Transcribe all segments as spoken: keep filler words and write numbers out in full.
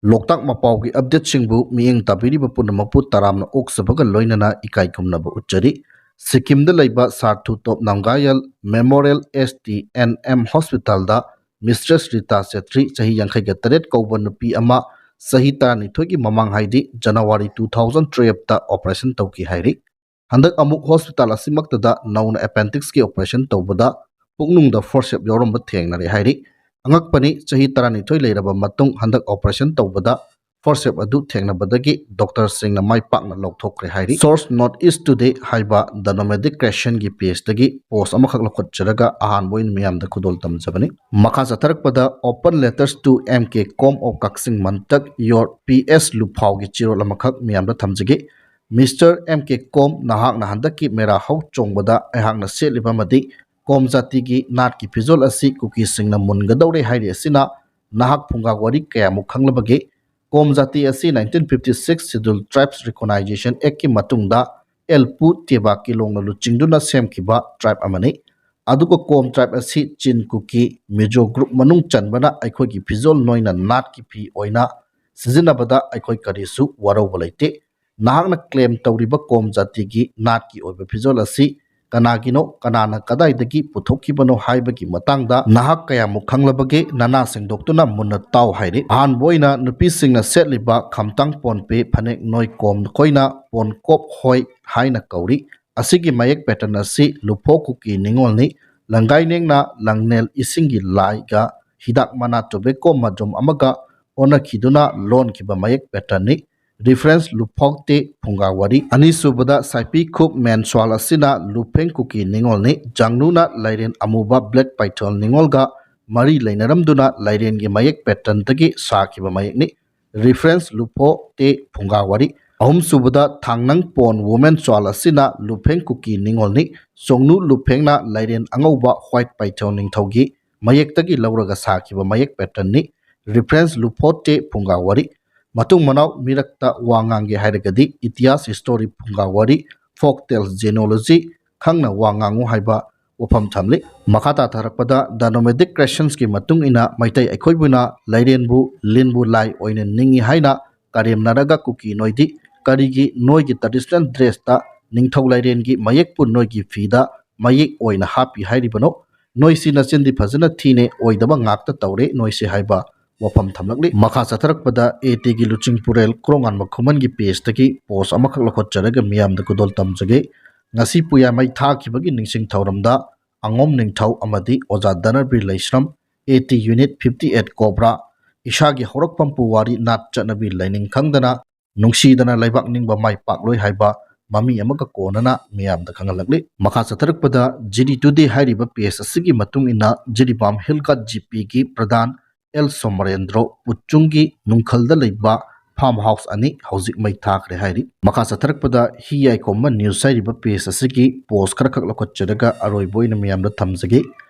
ꯂꯣꯛꯇꯥꯛ ꯃꯄꯥꯎꯒꯤ ꯑꯞꯗꯦꯠꯁꯤꯡꯕꯨ ꯃꯤꯠꯌꯦꯡ ꯇꯥꯕꯤꯔꯤꯕ ꯄꯨꯝꯅꯃꯛꯄꯨ ꯇꯔꯥꯝꯅ ꯑꯣꯛꯆꯕꯒ ꯂꯣꯏꯅꯅ ꯏꯀꯥꯏ ꯈꯨꯝꯅꯕ ꯎꯠꯆꯔꯤ꯫ ꯁꯤꯛꯀꯤꯝꯗ ꯂꯩꯕ sir Thutob Namgyal memorial S T N M ꯍꯣꯁꯄꯤꯇꯥꯜꯗ ꯃꯤꯁꯇ꯭ꯔꯦꯁ ꯔꯤꯇꯥ ꯆꯦꯇ꯭ꯔꯤ, ꯆꯍꯤ ꯌꯥꯡꯈꯩꯒ ꯇꯔꯦꯠ ꯀꯧꯕ ꯅꯨꯄꯤ ꯑꯃ, ꯆꯍꯤ ꯇꯔꯥꯅꯤꯊꯣꯏꯒꯤ ꯃꯃꯥꯡ, ꯍꯥꯏꯗꯤ January two thousand twelfth operation ꯇꯧꯈꯤ ꯍꯥꯏꯔꯤ꯫ ꯍꯟꯗꯛ ꯑꯃꯨꯛ ꯍꯣꯁꯄꯤꯇꯥꯜ ꯑꯁꯤꯃꯛꯇꯗ ꯅꯧꯅ ꯑꯦꯄꯦꯟꯗꯤꯛꯁꯀꯤ ꯑꯣꯄꯔꯦꯁꯟ ꯇꯧꯕꯗ ꯄꯨꯛꯅꯨꯡꯗ ꯐꯣꯔꯁꯦꯞ ꯌꯥꯎꯔꯝꯕ ꯊꯦꯡꯅꯔꯦ ꯍꯥꯏꯔꯤ꯫ ꯑꯉꯛꯄꯅꯤ, ꯆꯍꯤ ꯇꯔꯥꯅꯤꯊꯣꯏ ꯂꯩꯔꯕ ꯃꯇꯨꯡ ꯍꯟꯗꯛ ꯑꯣꯄꯔꯦꯁꯟ ꯇꯧꯕꯗ ꯐꯣꯔꯁꯦꯞ ꯑꯗꯨ ꯊꯦꯡꯅꯕꯗꯒꯤ ꯗꯣꯛꯇꯔꯁꯤꯡꯅ ꯃꯥꯏ ꯄꯥꯛꯅ ꯂꯧꯊꯣꯛꯈ꯭ꯔꯦ ꯍꯥꯏꯔꯤ꯫ Source North East Today ꯍꯥꯏꯕ The Nomadic Creationꯒꯤ ꯄꯦꯖꯇꯒꯤ ꯄꯣꯁ ꯑꯃꯈꯛ ꯂꯧꯈꯠꯆꯔꯒ ꯑꯍꯥꯟꯕ ꯑꯣꯏꯅ ꯃꯤꯌꯥꯝꯗ ꯈꯨꯗꯣꯜ ꯇꯝꯖꯕꯅꯤ꯫ ꯃꯈꯥ ꯆꯠꯊꯔꯛꯄꯗ Open Letters to M K Kom of Kakching Mantak, your P S ꯂꯨꯐꯥꯎꯒꯤ ꯆꯦꯔꯣꯜ ꯑꯃꯈꯛ ꯃꯤꯌꯥꯝꯗ ꯊꯝꯖꯒꯦ꯫ Mister M K Kom, ꯅꯍꯥꯛꯅ ꯍꯟꯗꯛꯀꯤ ꯃꯦꯔꯥ ꯍꯧ ꯆꯣꯡꯕꯗ ꯑꯩꯍꯥꯛꯅ ꯁꯦꯠꯂꯤꯕ ꯑꯃꯗꯤ ꯀꯣꯝ ꯖꯥꯇꯤꯒꯤ ꯅꯥꯠꯀꯤ ꯐꯤꯖꯣꯜ ꯑꯁꯤ ꯀꯨꯀꯤꯁꯤꯡꯅ ꯃꯨꯟꯒꯗꯧꯔꯦ ꯍꯥꯏꯔꯤ ꯑꯁꯤꯅ ꯅꯍꯥꯛ ꯐꯨꯡꯒꯥ ꯋꯥꯔꯤ ꯀꯌꯥꯃꯨꯛ ꯈꯪꯂꯕꯒꯦ? ꯀꯣꯝ ꯖꯥꯇꯤ ꯑꯁꯤ nineteen fifty six Scheduled Tribes Recognition Actꯀꯤ ꯃꯇꯨꯡꯗ ꯑꯦꯜꯄꯨ ꯇꯦꯕꯥ ꯀꯤꯂꯣꯡꯅ ꯂꯨꯆꯤꯡꯗꯨꯅ ꯁꯦꯝꯈꯤꯕ ꯇ꯭ꯔꯥꯏꯕ ꯑꯃꯅꯤ꯫ ꯑꯗꯨꯒ ꯀꯣꯝ ꯇ꯭ꯔꯥꯏꯕ ꯑꯁꯤ ꯆꯤꯟ, ꯀꯨꯀꯤ, ꯃꯤꯖꯣ ꯒ꯭ꯔꯨꯞ ꯃꯅꯨꯡ ꯆꯟꯕꯅ ꯑꯩꯈꯣꯏꯒꯤ ꯐꯤꯖꯣꯜ ꯅꯣꯏꯅ ꯅꯥꯠꯀꯤ ꯐꯤ ꯑꯣꯏꯅ ꯁꯤꯖꯤꯟꯅꯕꯗ ꯑꯩꯈꯣꯏ ꯀꯔꯤꯁꯨ ꯋꯥꯔꯧꯕ ꯂꯩꯇꯦ꯫ ꯅꯍꯥꯛꯅ ꯀ꯭ꯂꯦꯝ ꯇꯧꯔꯤꯕ ꯀꯣꯝ ꯖꯥꯇꯤꯒꯤ ꯅꯥꯠꯀꯤ ꯑꯣꯏꯕ ꯐꯤꯖꯣꯜ ꯑꯁꯤ ꯀꯅꯥꯒꯤꯅꯣ, ꯀꯅꯥꯅ ꯀꯗꯥꯏꯗꯒꯤ ꯄꯨꯊꯣꯛꯈꯤꯕꯅꯣ ꯍꯥꯏꯕꯒꯤ ꯃꯇꯥꯡꯗ ꯅꯍꯥꯛ ꯀꯌꯥꯃꯨꯛ ꯈꯪꯂꯕꯒꯦ? ꯅꯅꯥ ꯁꯦꯡꯗꯣꯛꯇꯨꯅ ꯃꯨꯟꯅ ꯇꯥꯎ ꯍꯥꯏꯔꯤ꯫ ꯑꯍꯥꯟꯕ ꯑꯣꯏꯅ ꯅꯨꯄꯤꯁꯤꯡꯅ ꯁꯦꯠꯂꯤꯕ ꯈꯝꯇꯥꯡ ꯄꯣꯟꯄꯦ ꯐꯅꯦꯛ ꯅꯣꯏ ꯀꯣꯝ, ꯃꯈꯣꯏꯅ ꯄꯣꯟꯀꯣꯞ ꯍꯣꯏ ꯍꯥꯏꯅ ꯀꯧꯔꯤ꯫ ꯑꯁꯤꯒꯤ ꯃꯌꯦꯛ ꯄꯦꯇꯔꯟ ꯑꯁꯤ ꯂꯨꯐꯣ ꯀꯨꯀꯤ ꯅꯤꯉꯣꯜꯅꯤ꯫ ꯂꯪꯒꯥꯏꯅꯦꯡꯅ ꯂꯪꯅꯦꯜ ꯏꯁꯤꯡꯒꯤ ꯂꯥꯏꯒ ꯍꯤꯗꯥꯛ ꯃꯅꯥ ꯇꯣꯕꯦꯀꯣ ꯃꯖꯨꯝ ꯑꯃꯒ ꯑꯣꯟꯅꯈꯤꯗꯨꯅ ꯂꯣꯟꯈꯤꯕ ꯃꯌꯦꯛ ꯄꯦꯇꯔꯟꯅꯤ꯫ Reference ꯂꯨꯐꯣꯛꯇꯦ ꯐꯨꯡꯒꯥ ꯋꯥꯔꯤ꯫ ꯑꯅꯤꯁꯨꯕꯗ ꯁꯥꯏꯄꯤ ꯈꯨꯞ ꯃꯦꯟꯁ꯭ꯋꯥꯜ ꯑꯁꯤꯅ ꯂꯨꯐꯦꯡ ꯀꯨꯀꯤ ꯅꯤꯉꯣꯜꯅꯤ꯫ ꯖꯥꯡꯅꯨꯅ ꯂꯥꯏꯔꯦꯟ ꯑꯃꯨꯕ ꯕ꯭ꯂꯦꯛ ꯄꯥꯏꯊꯣꯟ ꯅꯤꯉꯣꯜꯒ ꯃꯔꯤ ꯂꯩꯅꯔꯝꯗꯨꯅ ꯂꯥꯏꯔꯦꯟꯒꯤ ꯃꯌꯦꯛ ꯄꯦꯇꯔꯟꯗꯒꯤ ꯁꯥꯈꯤꯕ ꯃꯌꯦꯛꯅꯤ꯫ Reference ꯂꯨꯐꯣꯛꯇꯦ ꯐꯨꯡꯒꯥ ꯋꯥꯔꯤ꯫ ꯑꯍꯨꯝꯁꯨꯕꯗ ꯊꯥꯡꯅꯪ ꯄꯣꯟ ꯋꯨꯃꯦꯟ ꯆ꯭ꯋꯥꯜ ꯑꯁꯤꯅ ꯂꯨꯐꯦꯡ ꯀꯨꯀꯤ ꯅꯤꯉꯣꯜꯅꯤ꯫ ꯁꯣꯡꯅꯨ ꯂꯨꯐꯦꯡꯅ ꯂꯥꯏꯔꯦꯟ ꯑꯉꯧꯕ ꯋꯥꯏꯠ ꯄꯥꯏꯊꯣꯟ ꯅꯤꯡꯊꯧꯒꯤ ꯃꯌꯦꯛꯇꯒꯤ ꯂꯧꯔꯒ ꯁꯥꯈꯤꯕ ꯃꯌꯦꯛ ꯄꯦꯇꯔꯟꯅꯤ꯫ Reference ꯂꯨꯐꯣꯛꯇꯦ ꯐꯨꯡꯒꯥ ꯋꯥꯔꯤ꯫ ꯃꯇꯨꯡ ꯃꯅꯥꯎ ꯃꯤꯔꯛꯇ ꯋꯥ ꯉꯥꯡꯒꯦ ꯍꯥꯏꯔꯒꯗꯤ ꯏꯇꯤꯍꯥꯁ, ꯍꯤꯁꯇꯣꯔꯤ, ꯐꯨꯡꯒꯥ ꯋꯥꯔꯤ, ꯐꯣꯛ ꯇꯦꯜꯁ, ꯖꯦꯅꯣꯂꯣꯖꯤ ꯈꯪꯅ ꯋꯥ ꯉꯥꯡꯉꯨ ꯍꯥꯏꯕ ꯋꯥꯐꯝ ꯊꯝꯂꯤ꯫ ꯃꯈꯥ ꯇꯥꯊꯔꯛꯄꯗ The Nomadic Christiansꯀꯤ ꯃꯇꯨꯡ ꯏꯟꯅ ꯃꯩꯇꯩ ꯑꯩꯈꯣꯏꯕꯨꯅ ꯂꯩꯔꯦꯟꯕꯨ ꯂꯤꯟꯕꯨ ꯂꯥꯏ ꯑꯣꯏꯅ ꯅꯤꯡꯏ ꯍꯥꯏꯅ ꯀꯔꯦꯝꯅꯔꯒ ꯀꯨꯀꯤ ꯅꯣꯏꯗꯤ ꯀꯔꯤꯒꯤ ꯅꯣꯏꯒꯤ traditional dressꯇ ꯅꯤꯡꯊꯧ ꯂꯩꯔꯦꯟꯒꯤ ꯃꯌꯦꯛꯄꯨ ꯅꯣꯏꯒꯤ ꯐꯤꯗ ꯃꯌꯦꯛ ꯑꯣꯏꯅ ꯍꯥꯞꯄꯤ ꯍꯥꯏꯔꯤꯕꯅꯣ? ꯅꯣꯏꯁꯤ ꯅꯆꯤꯟꯗꯤ ꯐꯖꯅ ꯊꯤꯅꯦ, ꯑꯣꯏꯗꯕ ꯉꯥꯛꯇ ꯇꯧꯔꯦ ꯅꯣꯏꯁꯤ ꯍꯥꯏꯕ ꯋꯥꯐꯝ ꯊꯝꯂꯛꯂꯤ꯫ ꯃꯈꯥ ꯆꯠꯊꯔꯛꯄꯗ ATꯒꯤ ꯂꯨꯆꯤꯡꯄꯨꯔꯦꯜ ꯀ꯭ꯔꯣꯉꯥꯟꯕ ꯈꯨꯃꯟꯒꯤ pageꯇꯒꯤ post ꯑꯃꯈꯛ ꯂꯧꯈꯠꯆꯔꯒ ꯃꯤꯌꯥꯝꯗ ꯈꯨꯗꯣꯜ ꯇꯝꯖꯒꯦ꯫ ꯉꯁꯤ ꯄꯨꯌꯥ ꯃꯩ ꯊꯥꯈꯤꯕꯒꯤ ꯅꯤꯡꯁꯤꯡ ꯊꯧꯔꯝꯗ ꯑꯉꯣꯝ ꯅꯤꯡꯊꯧ ꯑꯃꯗꯤ ꯑꯣꯖꯥ ꯙꯅꯕꯤꯔ ꯂꯩꯁ꯭ꯔꯝ, AT Unit fifty eight Cobra, ꯏꯁꯥꯒꯤ ꯍꯧꯔꯛꯐꯝ ꯄꯨꯋꯥꯔꯤ ꯅꯥꯠ ꯆꯠꯅꯕꯤ ꯂꯥꯏꯅꯤꯡ ꯈꯪꯗꯅ ꯅꯨꯡꯁꯤꯗꯅ ꯂꯩꯕꯥꯛ ꯅꯤꯡꯕ ꯃꯥꯏ ꯄꯥꯛꯂꯣꯏ ꯍꯥꯏꯕ ꯃꯃꯤ ꯑꯃꯒ ꯀꯣꯟꯅꯅ ꯃꯤꯌꯥꯝꯗ ꯈꯪꯍꯜꯂꯛꯂꯤ꯫ ꯃꯈꯥ ꯆꯠꯊꯔꯛꯄꯗ ꯖꯤꯔꯤ ꯇꯨꯗꯦ ꯍꯥꯏꯔꯤꯕ page ꯑꯁꯤꯒꯤ ꯃꯇꯨꯡ ꯏꯟꯅ ꯖꯤꯔꯤꯕꯥꯝ Hill Guard GPꯒꯤ ꯄ꯭ꯔꯙꯥꯟ ꯑꯦꯜ ꯁꯣꯃꯔꯦꯟꯗ꯭ꯔꯣ ꯄꯨꯆꯨꯡꯒꯤ ꯅꯨꯡꯈꯜꯗ ꯂꯩꯕ farm house ꯑꯅꯤ ꯍꯧꯖꯤꯛ ꯃꯩ ꯊꯥꯈ꯭ꯔꯦ ꯍꯥꯏꯔꯤ꯫ ꯃꯈꯥ ꯆꯠꯊꯔꯛꯄꯗ ꯍꯤ ꯌꯥꯏꯈꯣꯝꯕ news ꯍꯥꯏꯔꯤꯕ page ꯑꯁꯤꯒꯤ post ꯈꯔꯈꯛ ꯂꯧꯈꯠꯆꯔꯒ ꯑꯔꯣꯏꯕ ꯑꯣꯏꯅ ꯃꯤꯌꯥꯝꯗ ꯊꯝꯖꯒꯦ꯫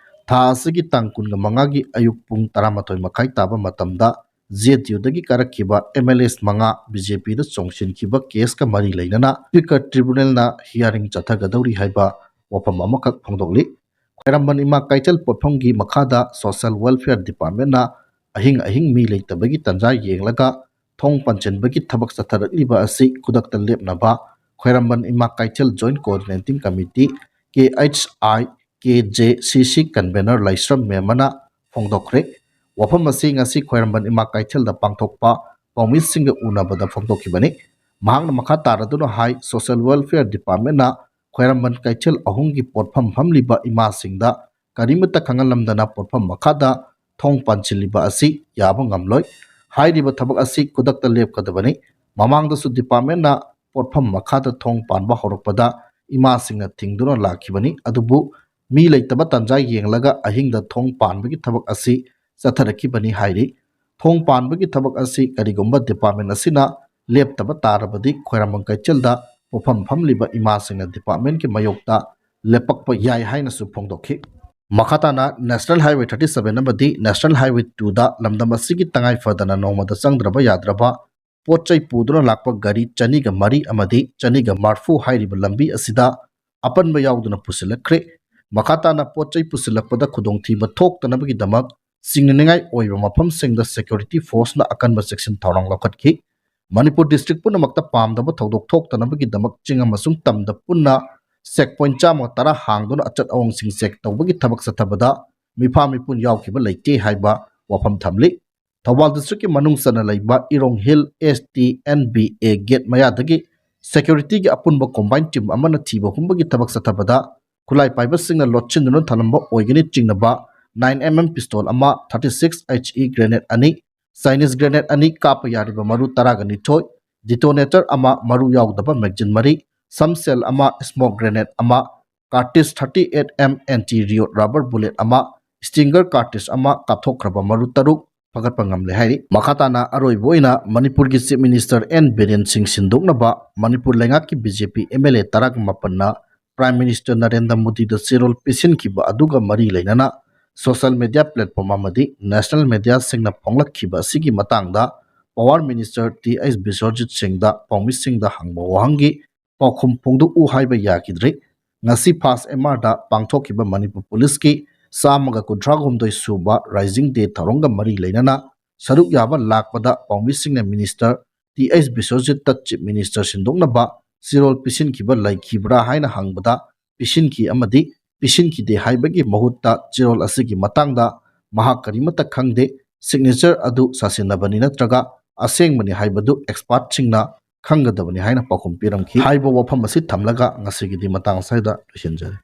ꯊꯥ ꯑꯁꯤꯒꯤ ꯇꯥꯡ ꯀꯨꯟꯒ ꯃꯉꯥꯒꯤ ꯑꯌꯨꯛ ꯄꯨꯡ ꯇꯔꯥꯃꯥꯊꯣꯏ ꯃꯈꯥꯏ ꯇꯥꯕ ꯃꯇꯝꯗ JTUꯗꯒꯤ ꯀꯥꯔꯛꯈꯤꯕ MLAs ꯃꯉꯥ BJPꯗ ꯆꯣꯡꯁꯤꯟꯈꯤꯕ caseꯀ ꯃꯔꯤ ꯂꯩꯅꯅ Speaker Tribunalꯅ hearing ꯆꯠꯊꯒꯗꯧꯔꯤ ꯍꯥꯏꯕ ꯋꯥꯐꯝ ꯑꯃꯈꯛ ꯐꯣꯡꯗꯣꯛꯂꯤ꯫ ꯈ꯭ꯋꯥꯏꯔꯝꯕꯟ ꯏꯃꯥ ꯀꯩꯊꯦꯜ ꯄꯣꯠꯐꯝꯒꯤ ꯃꯈꯥꯗ Social Welfare Departmentꯅ ꯑꯍꯤꯡ ꯑꯍꯤꯡ ꯃꯤ ꯂꯩꯇꯕꯒꯤ ꯇꯥꯟꯖꯥ ꯌꯦꯡꯂꯒ ꯊꯣꯡ ꯄꯥꯟꯁꯤꯟꯕꯒꯤ ꯊꯕꯛ ꯆꯠꯊꯔꯛꯂꯤꯕ ꯑꯁꯤ ꯈꯨꯗꯛꯇ ꯂꯦꯞꯅꯕ ꯈ꯭ꯋꯥꯏꯔꯝꯕꯟ ꯏꯃꯥ ꯀꯩꯊꯦꯜ Joint Coordinating Committee, KHIKJCC convener ꯂꯥꯏꯁ꯭ꯔꯝ ꯃꯦꯝꯃꯅ ꯐꯣꯡꯗꯣꯛꯈ꯭ꯔꯦ꯫ ꯋꯥꯐꯝ ꯑꯁꯤ ꯉꯁꯤ ꯈ꯭ꯋꯥꯏꯔꯝꯕꯟ ꯏꯃꯥ ꯀꯩꯊꯦꯜꯗ ꯄꯥꯡꯊꯣꯛꯄ ꯄꯥꯎꯃꯤꯁꯤꯡꯒ ꯎꯅꯕꯗ ꯐꯣꯡꯗꯣꯛꯈꯤꯕꯅꯤ꯫ ꯃꯍꯥꯛꯅ ꯃꯈꯥ ꯇꯥꯔꯗꯨꯅ ꯍꯥꯏ, Social Welfare Departmentꯅ ꯈ꯭ꯋꯥꯏꯔꯝꯕꯟ ꯀꯩꯊꯦꯜ ꯑꯍꯨꯝꯒꯤ ꯄꯣꯠꯐꯝ ꯐꯝꯂꯤꯕ ꯏꯃꯥꯁꯤꯡꯗ ꯀꯔꯤꯃꯠꯇ ꯈꯪꯍꯜꯂꯝꯗꯅ ꯄꯣꯠꯐꯝ ꯃꯈꯥꯗ ꯊꯣꯡ ꯄꯥꯟꯁꯤꯜꯂꯤꯕ ꯑꯁꯤ ꯌꯥꯕ ꯉꯝꯂꯣꯏ꯫ ꯍꯥꯏꯔꯤꯕ ꯊꯕꯛ ꯑꯁꯤ ꯈꯨꯗꯛꯇ ꯂꯦꯞꯀꯗꯕꯅꯤ꯫ ꯃꯃꯥꯡꯗꯁꯨ departmentꯅ ꯄꯣꯠꯐꯝ ꯃꯈꯥꯗ ꯊꯣꯡ ꯄꯥꯟꯕ ꯍꯧꯔꯛꯄꯗ ꯏꯃꯥꯁꯤꯡꯅ ꯊꯤꯡꯗꯨꯅ ꯂꯥꯛꯈꯤꯕꯅꯤ, ꯑꯗꯨꯕꯨ ꯃꯤ ꯂꯩꯇꯕ ꯇꯥꯟꯖꯥ ꯌꯦꯡꯂꯒ ꯑꯍꯤꯡꯗ ꯊꯣꯡ ꯄꯥꯟꯕꯒꯤ ꯊꯕꯛ ꯑꯁꯤ ꯆꯠꯊꯔꯛꯈꯤꯕꯅꯤ ꯍꯥꯏꯔꯤ꯫ ꯊꯣꯡ ꯄꯥꯟꯕꯒꯤ ꯊꯕꯛ ꯑꯁꯤ ꯀꯔꯤꯒꯨꯝꯕ department ꯑꯁꯤꯅ ꯂꯦꯞꯇꯕ ꯇꯥꯔꯕꯗꯤ ꯈ꯭ꯋꯥꯏꯔꯝꯕꯟ ꯀꯩꯊꯦꯜꯗ ꯄꯣꯠꯐꯝ ꯐꯝꯂꯤꯕ ꯏꯃꯥꯁꯤꯡꯅ departmentꯀꯤ ꯃꯥꯌꯣꯛꯇ ꯂꯦꯞꯄꯛꯄ ꯌꯥꯏ ꯍꯥꯏꯅꯁꯨ ꯐꯣꯡꯗꯣꯛꯈꯤ꯫ ꯃꯈꯥ ꯇꯥꯅ National Highway thirty seven ꯑꯃꯗꯤ National Highway twoꯗ ꯂꯝꯗꯝ ꯑꯁꯤꯒꯤ ꯇꯉꯥꯏ ꯐꯗꯅ ꯅꯣꯡꯃꯗ ꯆꯪꯗ꯭ꯔꯕ ꯌꯥꯗ꯭ꯔꯕ ꯄꯣꯠ ꯆꯩ ꯄꯨꯗꯨꯅ ꯂꯥꯛꯄ ꯒꯥꯔꯤ ꯆꯅꯤꯒ ꯃꯔꯤ ꯑꯃꯗꯤ ꯆꯅꯤꯒ ꯃꯔꯐꯨ ꯍꯥꯏꯔꯤꯕ ꯂꯝꯕꯤ ꯑꯁꯤꯗ ꯑꯄꯟꯕ ꯌꯥꯎꯗꯨꯅ ꯄꯨꯁꯤꯜꯂꯛꯈ꯭ꯔꯦ꯫ ꯃꯈꯥ ꯇꯥꯅ ꯄꯣꯠ ꯆꯩ ꯄꯨꯁꯤꯜꯂꯛꯄꯗ ꯈꯨꯗꯣꯡꯊꯤꯕ ꯊꯣꯛꯇꯅꯕꯒꯤꯗꯃꯛ ꯆꯤꯡꯅꯅꯤꯡꯉꯥꯏ ꯑꯣꯏꯕ ꯃꯐꯝꯁꯤꯡꯗ security forceꯅ ꯑꯀꯟꯕ ꯆꯦꯛꯁꯤꯟ ꯊꯧꯔꯥꯡ ꯂꯧꯈꯠꯈꯤ꯫ ꯃꯅꯤꯄꯨꯔ district ꯄꯨꯝꯅꯃꯛꯇ ꯄꯥꯝꯗꯕ ꯊꯧꯗꯣꯛ ꯊꯣꯛꯇꯅꯕꯒꯤꯗꯃꯛ ꯆꯤꯡ ꯑꯃꯁꯨꯡ ꯇꯝꯗ ꯄꯨꯟꯅ check point ꯆꯥꯝꯃ ꯇꯔꯥ ꯍꯥꯡꯗꯨꯅ ꯑꯆꯠ ꯑꯑꯣꯡꯁꯤꯡ check ꯇꯧꯕꯒꯤ ꯊꯕꯛ ꯆꯠꯊꯕꯗ ꯃꯤꯐꯥ ꯃꯤꯄꯨꯟ ꯌꯥꯎꯈꯤꯕ ꯂꯩꯇꯦ ꯍꯥꯏꯕ ꯋꯥꯐꯝ ꯊꯝꯂꯤ꯫ ꯊꯧꯕꯥꯜ districtꯀꯤ ꯃꯅꯨꯡ ꯆꯟꯅ ꯂꯩꯕ ꯏꯔꯣꯡ Hill S T N B A gate ꯃꯌꯥꯗꯒꯤ securityꯒꯤ ꯑꯄꯨꯟꯕ combined team ꯑꯃꯅ ꯊꯤꯕ ꯍꯨꯝꯕꯒꯤ ꯊꯕꯛ ꯆꯠꯊꯕꯗ ꯈꯨꯠꯂꯥꯏ ꯄꯥꯏꯕꯁꯤꯡꯅ ꯂꯣꯠꯁꯤꯟꯗꯨꯅ ꯊꯝꯂꯝꯕ ꯑꯣꯏꯒꯅꯤ ꯆꯤꯡꯅꯕ nine M M pistol ꯑꯃ, thirty six H E grenade ꯑꯅꯤ, Chinese grenade ꯑꯅꯤ, ꯀꯥꯞꯄ ꯌꯥꯔꯤꯕ ꯃꯔꯨ ꯇꯔꯥꯒ ꯅꯤꯊꯣꯏ, detonator ꯑꯃ, ꯃꯔꯨ ꯌꯥꯎꯗꯕ magazine ꯃꯔꯤ, some shell ꯑꯃ, smoke grenade ꯑꯃ, cartridge thirty eight M anti riot rubber bullet ꯑꯃ, stinger cartridge ꯑꯃ, ꯀꯥꯞꯊꯣꯛꯈ꯭ꯔꯕ ꯃꯔꯨ ꯇꯔꯨꯛ ꯐꯒꯠꯄ ꯉꯝꯂꯦ ꯍꯥꯏꯔꯤ꯫ ꯃꯈꯥ ꯇꯥꯅ ꯑꯔꯣꯏꯕ ꯑꯣꯏꯅ ꯃꯅꯤꯄꯨꯔꯒꯤ Chief Minister N ꯕꯤꯔꯦꯟ ꯁꯤꯡ ꯁꯤꯟꯗꯣꯛꯅꯕ ꯃꯅꯤꯄꯨꯔ ꯂꯩꯉꯥꯛꯀꯤ B J P M L A ꯇꯔꯥꯒ ꯃꯥꯄꯟꯅ Prime Minister ꯅꯔꯦꯟꯗ꯭ꯔ ꯃꯣꯗꯤꯗ ꯆꯦꯔꯣꯜ ꯄꯤꯁꯤꯟꯈꯤꯕ ꯑꯗꯨꯒ ꯃꯔꯤ ꯂꯩꯅꯅ social media platform ꯑꯃꯗꯤ national mediaꯁꯤꯡꯅ ꯐꯣꯡꯂꯛꯈꯤꯕ ꯑꯁꯤꯒꯤ ꯃꯇꯥꯡꯗ Power Minister T H Biswajit ꯁꯤꯡꯗ ꯄꯥꯎꯃꯤꯁꯤꯡꯗ ꯍꯪꯕ ꯋꯥꯍꯪꯒꯤ ꯄꯥꯎꯈꯨꯝ ꯐꯣꯡꯗꯣꯛꯎ ꯍꯥꯏꯕ ꯌꯥꯈꯤꯗ꯭ꯔꯤ꯫ ꯉꯁꯤ first M R ꯗ ꯄꯥꯡꯊꯣꯛꯈꯤꯕ ꯃꯅꯤꯄꯨꯔ ꯄꯨꯂꯤꯁꯀꯤ ꯆꯥꯝꯃꯒ ꯀꯨꯟꯊ꯭ꯔꯥ ꯍꯨꯝꯗꯣꯏ ꯁꯨꯕ Rising Day ꯊꯧꯔꯝꯒ ꯃꯔꯤ ꯂꯩꯅꯅ ꯁꯔꯨꯛ ꯌꯥꯕ ꯂꯥꯛꯄꯗ ꯄꯥꯎꯃꯤꯁꯤꯡꯅ Minister T H ꯕꯤꯁ꯭ꯋꯖꯤꯠꯇ Chief Minister ꯁꯤꯟꯗꯣꯛꯅꯕ ꯆꯦꯔꯣꯜ ꯄꯤꯁꯤꯟꯈꯤꯕ ꯂꯩꯈꯤꯕ꯭ꯔꯥ ꯍꯥꯏꯅ ꯍꯪꯕꯗ ꯄꯤꯁꯤꯟꯈꯤ ꯑꯃꯗꯤ ꯄꯤꯁꯤꯟꯈꯤꯗꯦ ꯍꯥꯏꯕꯒꯤ ꯃꯍꯨꯠꯇ ꯆꯦꯔꯣꯜ ꯑꯁꯤꯒꯤ ꯃꯇꯥꯡꯗ ꯃꯍꯥꯛ ꯀꯔꯤꯃꯠꯇ ꯈꯪꯗꯦ, signature ꯑꯗꯨ ꯁꯥꯁꯤꯟꯅꯕꯅꯤ ꯅꯠꯇ꯭ꯔꯒ ꯑꯁꯦꯡꯕꯅꯤ ꯍꯥꯏꯕꯗꯨ expertꯁꯤꯡꯅ ꯈꯪꯒꯗꯕꯅꯤ ꯍꯥꯏꯅ ꯄꯥꯎꯈꯨꯝ ꯄꯤꯔꯝꯈꯤ꯫ ꯍꯥꯏꯕ ꯋꯥꯐꯝ ꯑꯁꯤ ꯊꯝꯂꯒ ꯉꯁꯤꯒꯤꯗꯤ ꯃꯇꯥꯡ ꯑꯁꯤꯗ ꯂꯣꯏꯁꯤꯟꯖꯔꯦ꯫